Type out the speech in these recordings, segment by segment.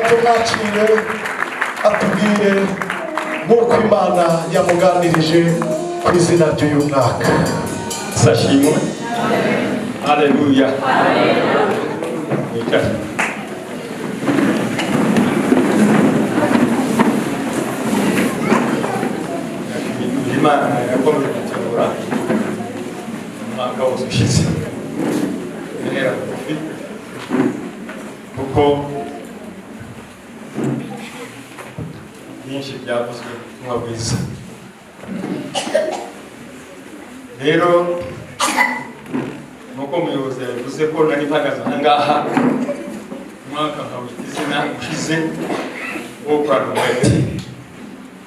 Tumwakire atubwire nk'uko Imana yamuganirije ku izina ry'uyu mwaka. Sashimwe, haleluya. Mwicare. Imana yakomeje kutuyobora umwaka wose ushize, guhera bugufi, kuko byinshi byavuzwe mu butumwa bwiza. Rero nuko umuyobozi yabivuze ko nari mpagaze aha ngaha, umwaka nkawita izina ushize wo gukorana umwete.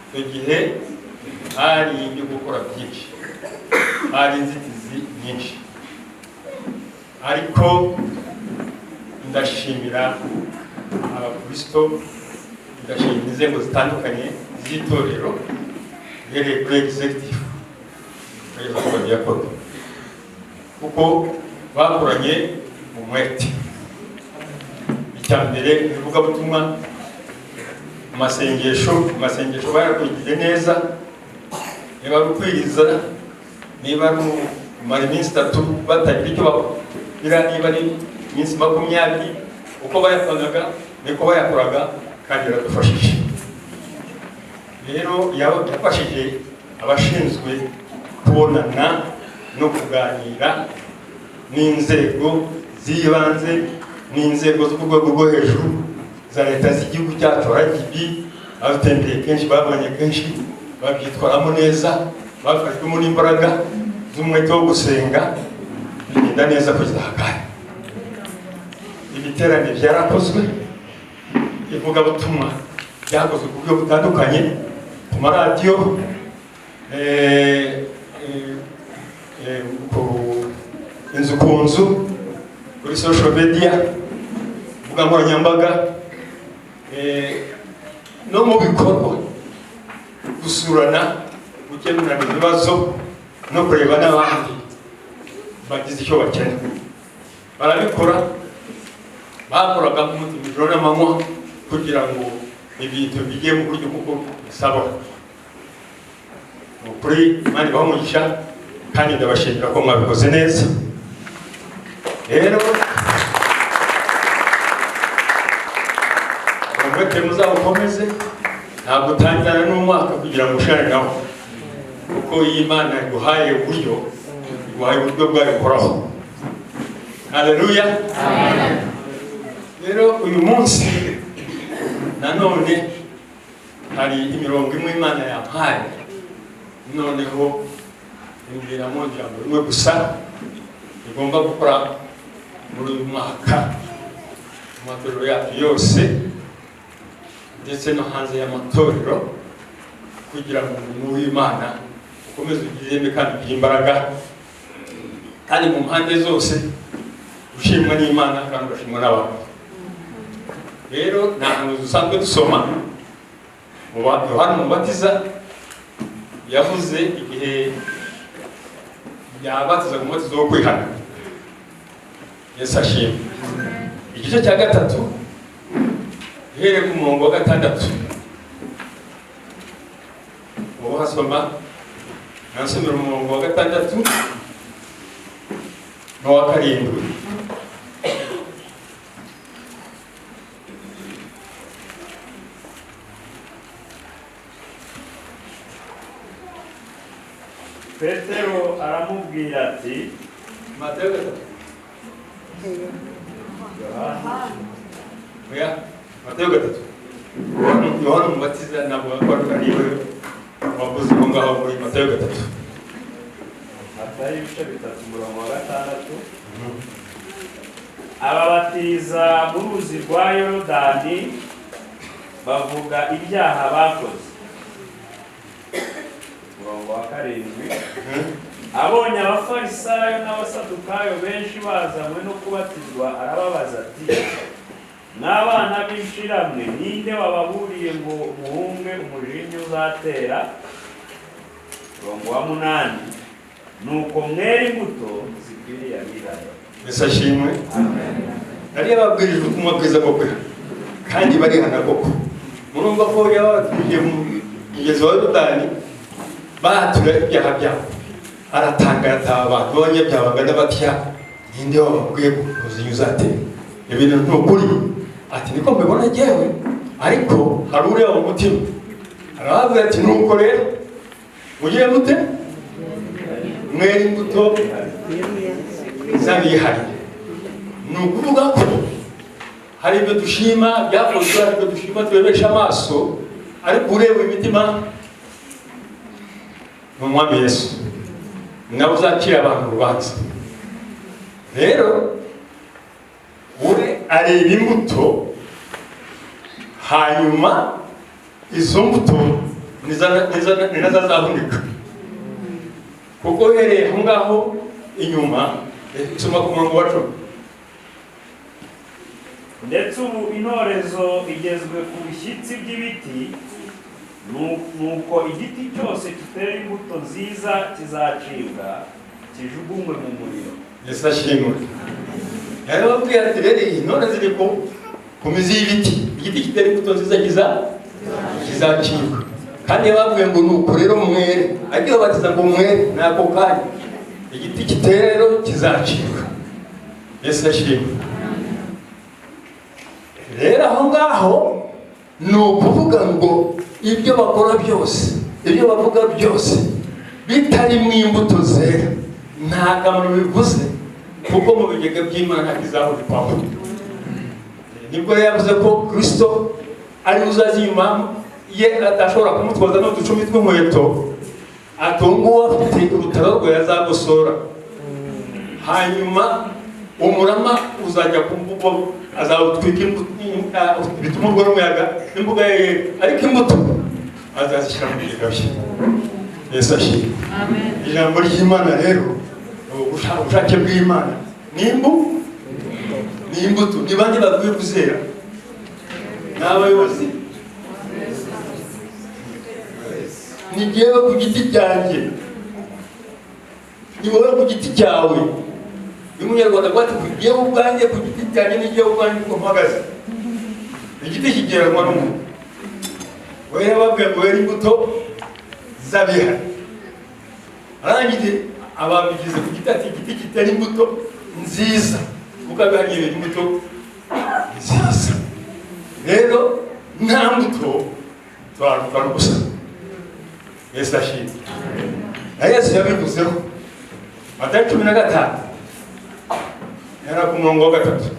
Icyo gihe hari ibyo gukora byinshi, hari inzitizi nyinshi, ariko ndashimira abakirisito, ndashimira inzego zitandukanye z'itorero, uhereye kuri executive kugeza ku badiyakoni, kuko bakoranye umwete. Icya mbere mu ivugabutumwa, amasengesho, amasengesho bayakurikije neza. Niba ari ukwiriza, niba ari umara iminsi 3 batagira icyo bagira, niba ari iminsi 20, uko bayakoraga niko bayakoraga, kandi yaradufashije. Rero yafashije abashinzwe kubonana no kuganira n'inzego z'ibanze n'inzego zo ku rwego rwo hejuru za leta z'igihugu cyacu, RGB. Badutembereye kenshi, babonye kenshi, babyitwaramo neza, bafashwemo n'imbaraga z'umwete wo gusenga, bigenda neza kugeza aka kanya. Ibiterane byarakozwe, ivugabutumwa ryakozwe ku buryo butandukanye, ku maradiyo, ku inzu ku nzu, kuri social media, imbuga nkoranyambaga, no mu bikorwa, gusurana, gukemurana ibibazo no kureba n'abandi bagize icyo bakena. Barabikora, bakoraga umutima ijoro n'amanywa kugira ngo ibintu bijye mu buryo kuko bisabwa. Ni ukuri, Imana ibahe umugisha, kandi ndabashimira ko mwabikoze neza. Rero umwete muzawukomeze, ntabwo utangirana n'umwaka kugira ngo ushare nawo, kuko iyo Imana iguhaye uburyo, iguhaye uburyo bwayo ukoraho. Haleluya. Rero uyu munsi nanone hari imirongo imwe Imana yampaye, noneho imbwiramo ijambo rimwe gusa rigomba gukora muri uyu mwaka mu matorero yacu yose ndetse no hanze y'amatorero, kugira ngo umurimo w'Imana ukomeze ugire ireme kandi ugire imbaraga, kandi mu mpande zose ushimwa n'Imana kandi ugashimwa n'abantu. Rero nta hantu dusanzwe dusoma. Yohana Umubatiza yavuze igihe yabatizaga umubatizo wo kwihana. Yesu ashimwe. Igice cya 3, uhereye ku murongo wa 6, uwo hasoma nasomera umurongo wa 6 n'uwa 7. Petero aramubwira ati: Matayo 3. Yohana. Oya, Matayo 3. Yohana Umubatiza ntabwo ari we wavuze aho ngaho muri Matayo 3. Matayo ibice 3, umurongo wa 6. Ababatiriza mu ruzi rwa Yorodani bavuga ibyaha bakoze. Umurongo wa 7. Abonye abafarisayo n'abasadukayo benshi bazanywe no kubatizwa, arababaza ati: "N'abana b'inshiramwe, ninde wababuriye ngo muhunge umujinya uzatera?" Umurongo wa 8. Nuko mwere imbuto zikwiriye abihana. Yesu ashimwe. Nari yababwirije ubutumwa bwiza bwo kwihana. Kandi barihana koko. Murumva ko yababatije mu mugezi wa Yorodani, batura ibyaha byabo. Aratangara, ataha abantu b'abanyabyaha bangana batya, ninde wababwiye ko umujinya uzatera? Ibintu ni ukuri. Ati: "Niko mbibona jyewe, ariko hari ureba mu mutima." Arababwira ati: "Nuko rero mugire mute? Mwere imbuto z'abihariye." Ni ukuvuga ko hari ibyo dushima byakozwe, hari ibyo dushima turebesha amaso, ariko ureba imitima ni Umwami Yesu, nawe uzakira abantu urubanza. Rero we areba imbuto, hanyuma izo mbuto ni nazo azahunika, kuko uhereye aho ngaho inyuma, soma ku murongo wa 10. Ndetse ubu intorezo igezwe ku bishyitsi by'ibiti, nuko igiti cyose kitera imbuto nziza kizacibwa, kijugunywe mu muriro. Yesu ashimwe. Yarababwiye ati: "Rero iyi ntore ziri ku mizi y'ibiti, igiti kitera imbuto nziza kizacibwa." Kandi yababwiye ngo: "Nuko rero mwere." Ariko babatiza ngo mwere ni ako kanya. Igiti kitera rero kizacibwa. Yesu ashimwe. Rero aho ngaho ni ukuvuga ngo ibyo bakora byose, ibyo bavuga byose, bitari mu imbuto zera, nta kamaro bivuze, kuko mu bigega by'Imana nta kizahunikwaho. Nibwo rero yavuze ko Kirisito ari uzaza inyuma ye, atashobora kumutwaza n'uducumi tw'inkweto. Atunga uwo afite urutaro rwe, azagosora, hanyuma umurama uzajya ku mbuga, azawutwika bitumurwa n'umuyaga, imbuga ye yera, ariko imbuto azazishyira mu bigega bye. Yesu ashimwe. Ijambo ry'Imana rero, ubushake bw'Imana ni imbuto. Ni bande bakwiye kuzera? Ni abayobozi? Ni jyewe ku giti cyanjye, ni wowe ku giti cyawe. Ni Umunyarwanda avuga ati: "Jyewe ubwanjye ku giti cyanjye, ni jyewe ubwanjye uko mpagaze." Igiti kigereranywa n'umuntu. We yababwiye ngo were imbuto z'abihari, arangije ababigize ku giti, ati: "Igiti kitari imbuto nziza," kuko abihariye imbuto nziza. Rero nta mbuto, turaruka n'ubusa. Yesu ashimwe. Na Yesu yabivuzeho, Matayo 15, yari ku murongo wa 3.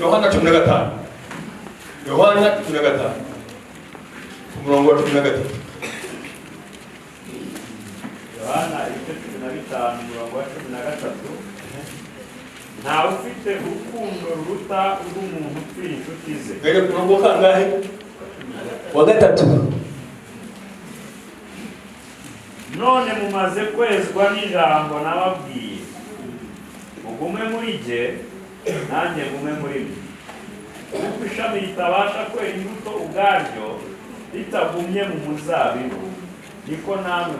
Yohana 15, Yohana 15 ku murongo wa 13. Yohana ibice 15, umurongo wa 13: Ntawe ufite urukundo ruruta urw'umuntu upfira inshuti ze. Mbere ku murongo wa kangahe? Wa 3. None mumaze kwezwa n'ijambo nababwiye. Mugume muri jye, nanjye ngume muri mwe. Kuko ishami ritabasha kwera imbuto ubwaryo ritagumye mu muzabibu, niko namwe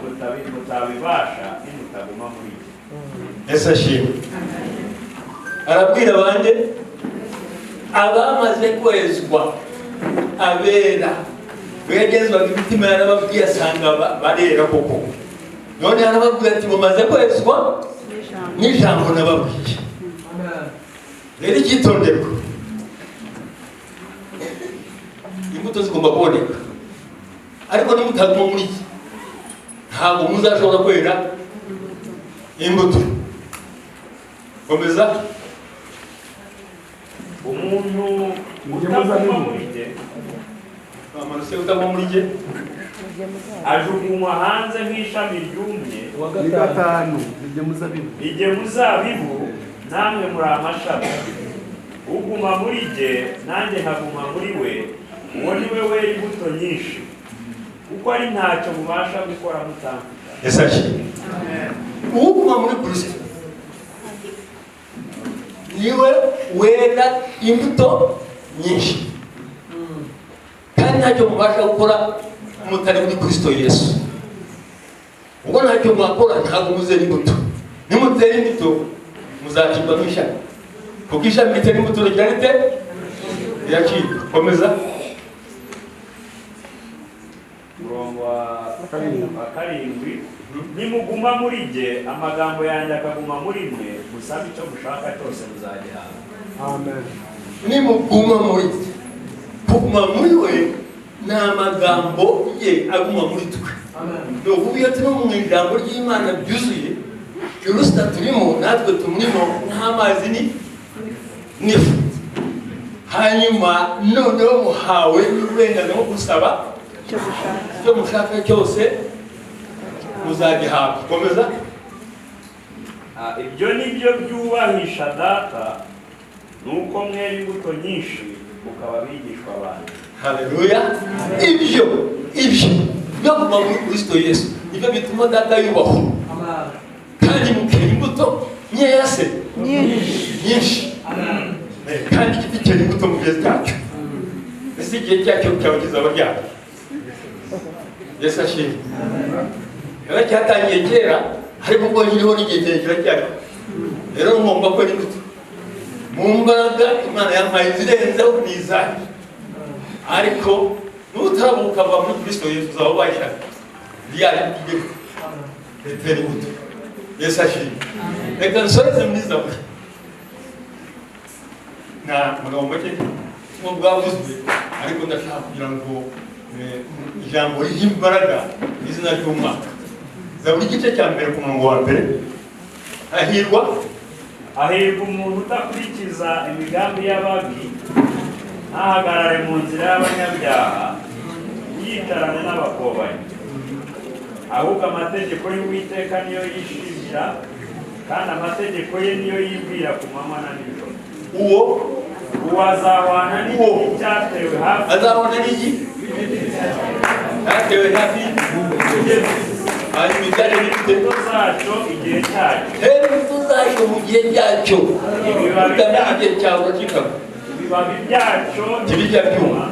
mutabibasha nimutaguma muri jye. Yesu ashimwe. Arabwira abandi abamaze kwezwa, abera. Wegezwaga imitima, yarababwiye, asanga barera koko. None arababwira ati: "Mumaze kwezwa n'ijambo nababwiye." Rero icyitonderwa, imbuto zigomba kuboneka, ariko nimutaguma muri iki, ntabwo muzashobora kwera imbuto. Komeza. Umuntu utaguma muri jye Amanutse, utaguma muri jye ajugunywa hanze nk'ishami ryumye. Ni 5, nijye muzabibu. Ni jye muzabibu, namwe muri amashami. Uguma muri jye, nanjye nkaguma muri we, uwo ni we wera imbuto nyinshi, kuko ari ntacyo mubasha gukora mutamfite. Yesu ashimwe. Uguma muri Kristo niwe wera imbuto nyinshi, kandi ntacyo mubasha gukora mutari muri Kristo Yesu. Ubwo ntacyo mwakora, ntabwo muzera imbuto. Nimutera imbuto, muzacibwa nk'ishami, kuko ishami ritera imbuto rigira rite? Iracika. Komeza. Umurongo wa 7: "Nimuguma muri jye, amagambo yanjye akaguma muri mwe, musabe icyo mushaka cyose, muzagihabwa." Amen. Nimuguma muri, kuguma muri we ni amagambo ye aguma muri twe. Ni ukuvuga iyo turi mu ijambo ry'Imana byuzuye, Kirisita turimo natwe tumurimo nk'amazi ni n'ifu. Hanyuma noneho muhawe n'uburenganzira bwo gusaba icyo mushaka cyose, muzagihabwa. Komeza. Ah, ibyo ni byo byubahisha Data, ni uko mwera imbuto nyinshi, mukaba abigishwa banjye. Haleluya! Ibyo byo kuguma muri Kristo Yesu nibyo bituma Data yubahwa, kandi mukera imbuto nkeya se nyinshi. Kandi igiti cyera imbuto mu gihe cyacyo. Ese igihe cyacyo cyaba kizaba ryari? Yesu ashimwe. Rero cyatangiye kera, ariko ubwo nkiriho n'igihe kirekire cyariho. Rero ngomba kwera imbuto mu mbaraga Imana yampaye zirenzeho ni izanjye. Ariko nutarabuka ukava muri Kristo Yesu, uzaba ubaye ishyano ryari itegeko ritera imbuto. Yesu ashimwe. Reka nsoreze muri Zaburi na magambo make ubutumwa bwavuzwe, ariko ndashaka kugira ngo ijambo rihe imbaraga izina ry'umwaka. Zaburi igice cya 1 ku murongo wa 1. Hahirwa Hahirwa umuntu udakurikiza imigambi y'ababi, ntahagarare mu nzira y'abanyabyaha, ntiyicarane n'abakobanyi. Ahubwo amategeko y'Uwiteka niyo yishimira, kandi amategeko ye niyo yibwira ku manywa na nijoro. Uwo Uwo azahwana n'igiti cyatewe hafi Azabona n'igi cyatewe hafi, hanyuma ibyari bifite imbuto zacyo igihe cyacyo. Hera imbuto zacyo mu gihe cyacyo. Ibibabi Utamenya igihe cyawe, uracikama. Ibibabi byacyo Ntibijya byuma.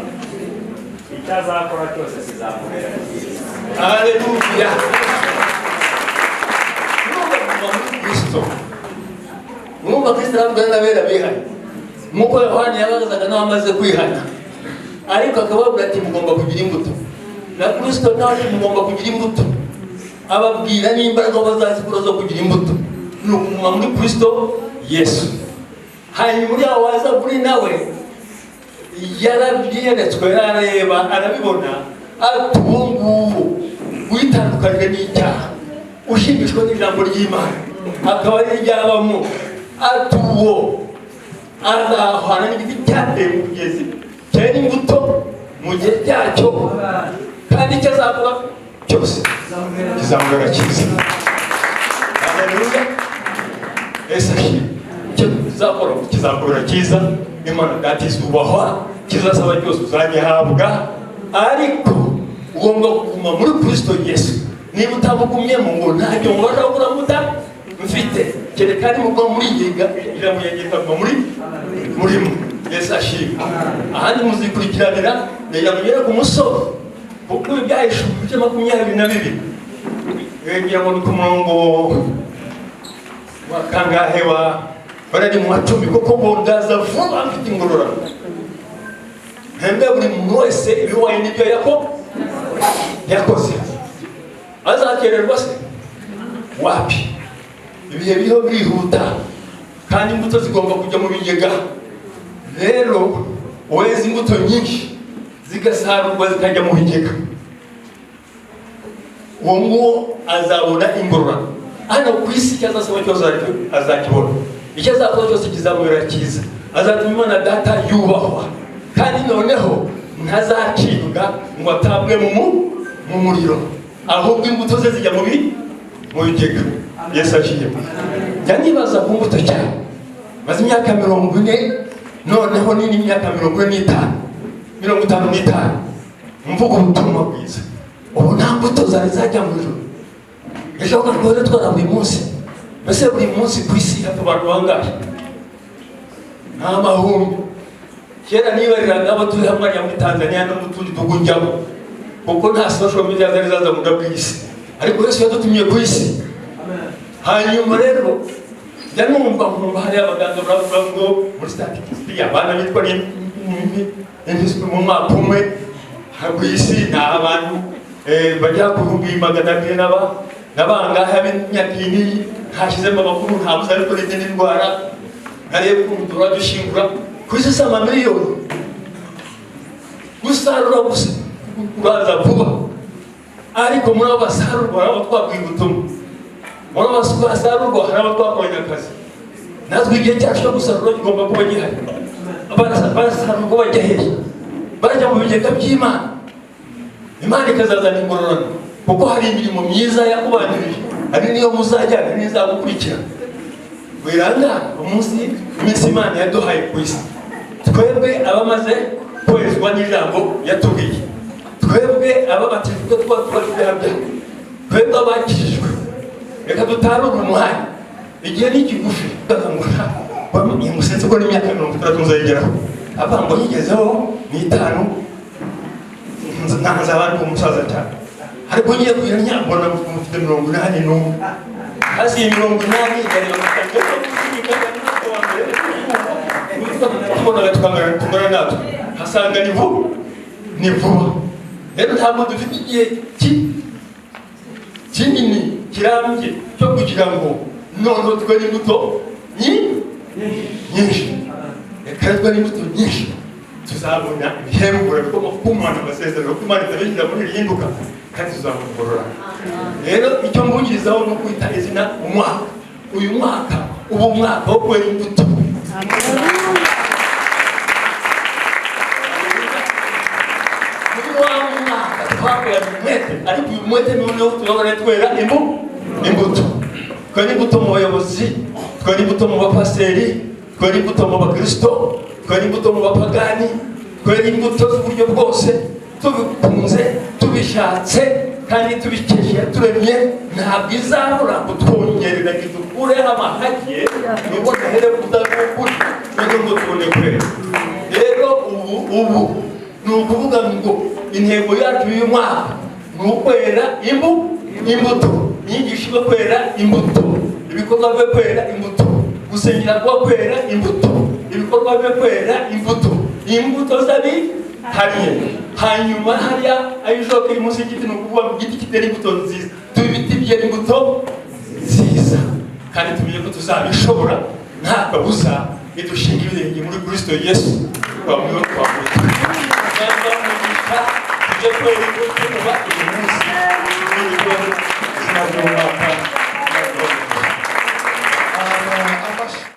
Icyo azakora cyose kizamubera cyiza. Haleluya! Urumva kuguma muri Kristo, urumva Kristo aravuga n'abera bihanye nk'uko Yohani yabazaga n'abamaze kwihana, ariko akababwira ati: "Mugomba kugira imbuto." Na Kristo nawe ati: "Mugomba kugira imbuto." Ababwira n'imbaraga bazazikura zo kugira imbuto, ni ukuguma muri Kristo Yesu. Hanyuma uriya waza kuri nawe yarabyeretswe, arareba, arabibona, ati: "Ubu ngubu witandukanije n'icyaha, ushimishwa n'ijambo ry'Imana akaba ari ryabamo," ati: "uwo azahwana n'igiti cyateye mu mugezi, cyera imbuto mu gihe cyacyo, kandi icyo azakora cyose kizamubera cyiza." Haleluya! Ese ashimwe. Icyo uzakora kizakubera cyiza, Imana Data izubahwa, kizasaba cyose uzagihabwa, ariko ugomba kuguma muri Kristo Yesu. Niba utamugumyemo, ngo ntacyo mubasha gukora muta mfite, kereka nimuguma muri yiga ijambo ryanjye rikaguma muri mwe. Yesu ashimwe. Ahandi muzikurikiranira, ndagira ngo ngere ku musozo, kuko ibi byahishuwe ibice 22, ngira ngo ni ku murongo wa kangahe, wa barari mu wa 10: "Kuko ngo ndaza vuba mfite ingororano, mpembe buri muntu wese ibihwanye n'ibyo yakoze." Azakererwa se? Wapi! Ibihe biriho birihuta, kandi imbuto zigomba kujya mu bigega. Rero uweza imbuto nyinshi zigasarurwa zikajya mu bigega, uwo nguwo azabona ingororano hano ku isi. Icyo azasaba cyose azakibona, icyo azakora cyose kizamubera cyiza, azatuma Imana Data yubahwa, kandi noneho ntazacibwa ngo atabwe mu muriro, ahubwo imbuto ze zijya mu bigega. Yesu ashimwe. Njya nibaza ku mbuto cyane. Maze imyaka 40, noneho nini, imyaka 45, 55 mvuga ubutumwa bwiza. Ubu nta mbuto zari zajya mu ijuru. Ejo twari twara buri munsi. Mbese buri munsi ku isi hapfa abantu bangahe? Nta mahumbi. Kera nibariraga abo turi hamwe hariya muri Tanzania no mu tundi duhugu njyamo, kuko nta social media zari zaza mu bw'isi, ariko Yesu yadutumye ku isi. Hanyuma rero njya numva, nkumva hariya abaganga baravuga ngo muri statistics abana bitwa Mu mwaka umwe ku isi ni abantu bagera ku 200,000 n'abangahe b'imyaka iyi n'iyi. Ntashyizemo amakuru, ntabuze, ariko n'izindi ndwara nkareba ukuntu duhora dushyingura ku isi. Si amamiliyoni gusarura gusa uraza vuba, ariko muri abo basarurwa hari abo twabwiye ubutumwa, muri abo basarurwa hari abo twakoranye akazi. Natwe igihe cyacu cyo gusarura kigomba kuba gihari. Barasarurwa bajya hehe? Barajya mu bigega by'Imana, Imana ikazazana ingororano, kuko hari imirimo myiza yakubanjirije, hari n'iyo muzajyana n'izagukurikira. Wirangara umunsi, iminsi Imana yaduhaye ku isi. Twebwe abamaze kwezwa n'ijambo yatubwiye, twebwe ababatijwe tuba ibyaha byacu, twebwe abakijijwe, reka dutarure umwanya. Igihe ni kigufi. Musenze ko n'imyaka 60 nzayigeraho, avuga ngo nyigezeho n'itanu nzaba ndi umusaza cyane. Ariko ngiye kugira nyambona mufite 81, hasi iyi 80. Tubonaga tungana natwe, hasanga ni vuba, ni vuba. Rero ntabwo dufite igihe kinini kirambye cyo kugira ngo noneho twere imbuto nyinshi. Reka twere imbuto nyinshi, tuzabona ibihembo bikomoka ku Mana, amasezerano ko Imana itabishyira muri rihinduka, kandi tuzabona ingororano. Rero icyo mbungirizaho ni ukwita izina umwaka. Uyu mwaka uba umwaka wo kwera imbuto. Muri wa mwaka twakoranye umwete, ariko uyu mwete noneho turabona twera imbuto. Twera imbuto mu bayobozi, twera imbuto mu bapasiteri, twera imbuto mu bakristo, twera imbuto mu bapagani, twera imbuto z'uburyo bwose, tubikunze, tubishatse kandi tubikesha turemye. Ntabwo izabura kutwongerera ngo idukureho amahage, nubwo duhere kutagukuri nubwo ngo tubone kwera. Rero ubu ni ukuvuga ngo intego yacu y'uyu mwaka ni ukwera imbuto, inyigisho yo kwera imbuto, ibikorwa byo kwera imbuto, gusengera kuba kwera imbuto, ibikorwa byo kwera imbuto, imbuto z'abihariye. Hanyuma hariya aho ishoka iri munsi y'igiti, ni ukuvuga ngo igiti kitera imbuto nziza, tuba ibiti byera imbuto nziza, kandi tumenye ko tuzabishobora nta kabuza nidushinga ibirenge muri Kristo Yesu. Twamwiwe twamwita cyangwa umugisha, tujye kwera imbuto kuva uyu munsi. N'iryo izina ry'umwaka.